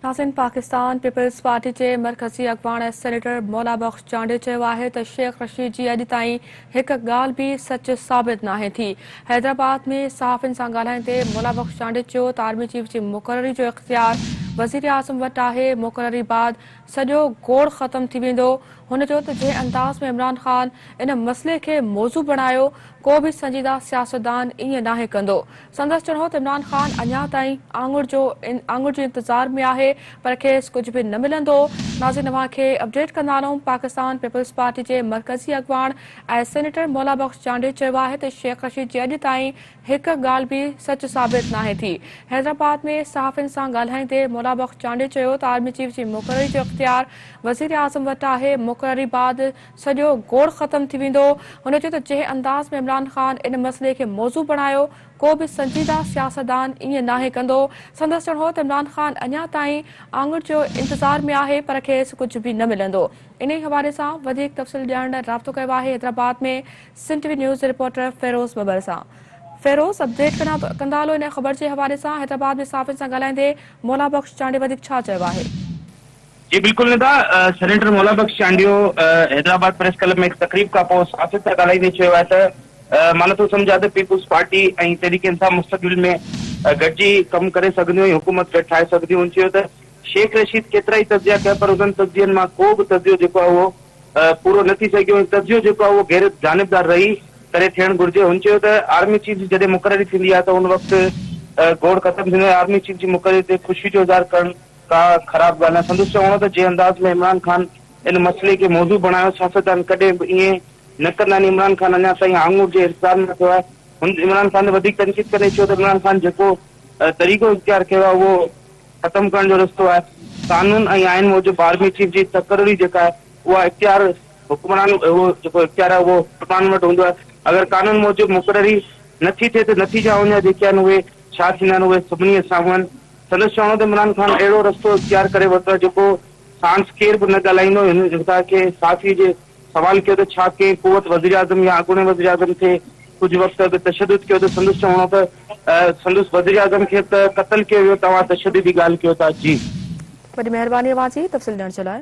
ناظرين Pakistan peoples party جي مرڪزي اڳواڻ ۽ سينيٽر مولا بخش چانڊيو چيو آهي ته شيخ رشيد جي اڄ تائين هڪ ڳالهه به سچ ثابت ناهي ٿي. حيدرآباد ۾ صحافين سان ڳالهائيندي مولا بخش چانڊيو چيو ته آرمي چيف جي مقرري جو اختيار وزيراعظم وٽ آهي، مقرري بعد سڄو گوڙ ختم ٿي ويندو. هن چيو ته جنهن انداز ۾ عمران خان ان مسئلي کي موضوع بڻايو، ڪو به سنجيده سياستدان ائين ناهي ڪندو. سندس چوڻ هو ته عمران خان اڃا تائين آڱر جو آڱر جي انتظار ۾ آهي پر کيس ڪجهه به نه ملندو. ناظرين اوهان کي اپڊيٽ ڪندا هلون پاڪستان پيپلز پارٽي جي مرڪزي اڳواڻ ۽ سينيٽر مولا بخش چانڊيو چيو آهي ته شيخ رشيد جي اڄ تائين هڪ ڳالهه به سچ ثابت ناهي ٿي. حيدرآباد ۾ صحافين سان ڳالهائيندي مولا بخش چانڊيو چيو ته آرمي چيف جي مقرري جو اختيار وزيراعظم وٽ آهي، مقرري بعد سڄو گوڙ ختم ٿي ويندو. هن چيو ته جنهن انداز ۾ عمران خان ان مسئلي کي موضوع بڻايو، ڪو به سنجيده سياستدان ائين ناهي ڪندو. سندس چوڻ هو ته عمران خان اڃا تائين آڱر جو انتظار ۾ آهي پر کيس ڪجهه به نه ملندو. انهي حوالي سان وڌيڪ تفصيل ڏيڻ لاء رابطو ڪيو آهي Hyderabad ۾ Sindh T V news reporter Feroz Babar سان. فيروز اپڊيٽ ڪندا هلو ان خبر جي حوالي سان حيدرآباد ۾ صحافين سان ڳالهائيندي مولا بخش چانڊيو وڌيڪ ڇا چيو آهي. جي بلڪل ندا، سينيٽر مولا بخش چانڊيو حيدرآباد پريس ڪلب ۾ هڪ تقريب کانپوء صحافين سان ڳالهائيندي چيو آهي ته مان نٿو سمجهان ته پيپلز پارٽي ۽ تحريڪ انصاف مستقبل ۾ گڏجي ڪم ڪري سگهنديون ۽ حڪومت گڏ ٺاهي سگهنديون. هن چيو ته شيخ رشيد ڪيترائي تجزيا ڪيا پر انهن تجزين مان ڪو به تجزيو جيڪو آهي اهو پورو نه ٿي سگهيو ۽ تجزيو جيڪو آهي اهو غير جانبدار رهي ڪري ٿيڻ گهرجي. هن چيو ته آرمي چيف جي جڏهن مقرري ٿيندي آهي ته ان وقت گوڙ ختم ٿيندو آهي، آرمي چيف جي مقرري تي خوشي جو اظهار ڪرڻ ڪا خراب ڳالهه ناهي. سندس چوڻ هو ته جنهن انداز ۾ عمران خان ان مسئلي کي موضوع بڻايو، سياستدان ڪڏهن به ائين نه ڪندا آهن، عمران خان اڃا تائين آڱر جي انتظار ۾ پيو آهي. هن عمران خان تي وڌيڪ تنقيد ڪندي چيو ته عمران خان جيڪو طريقو اختيار ڪيو آهي اهو ختم ڪرڻ جو رستو آهي، قانون ۽ آئين موجب آرمي چيف جي تقرري جيڪا آهي اها اختيار حڪمران اهو جيڪو اختيار آهي اهو حڪمرانن وٽ هوندو آهي، اگر قانون موجب مقرري نه ٿي ٿئي ته نتيجا ان جا جيڪي آهن اهي ڇا ٿيندا آهن اهي سڀني جي سامهون آهن. سندس چوڻ هو ته عمران خان اهڙو رستو اختيار ڪري ورتو آهي جيڪو ساڻس ڪير به نه ڳالهائيندو، هن هتان کي صحافي جي سوال ڪيو ته ڇا ڪنهن قوت وزيراعظم يا اڳوڻي وزيراعظم کي ڪجهه وقت اڳ تشدد ڪيو ته سندس چوڻ هو ته سندس وزيراعظم کي ته قتل ڪيو ويو توهان تشدد جي ڳالهه ڪيو ٿا جي. وڏي مهرباني اوهان جي تفصيل ڏيڻ جي لاء.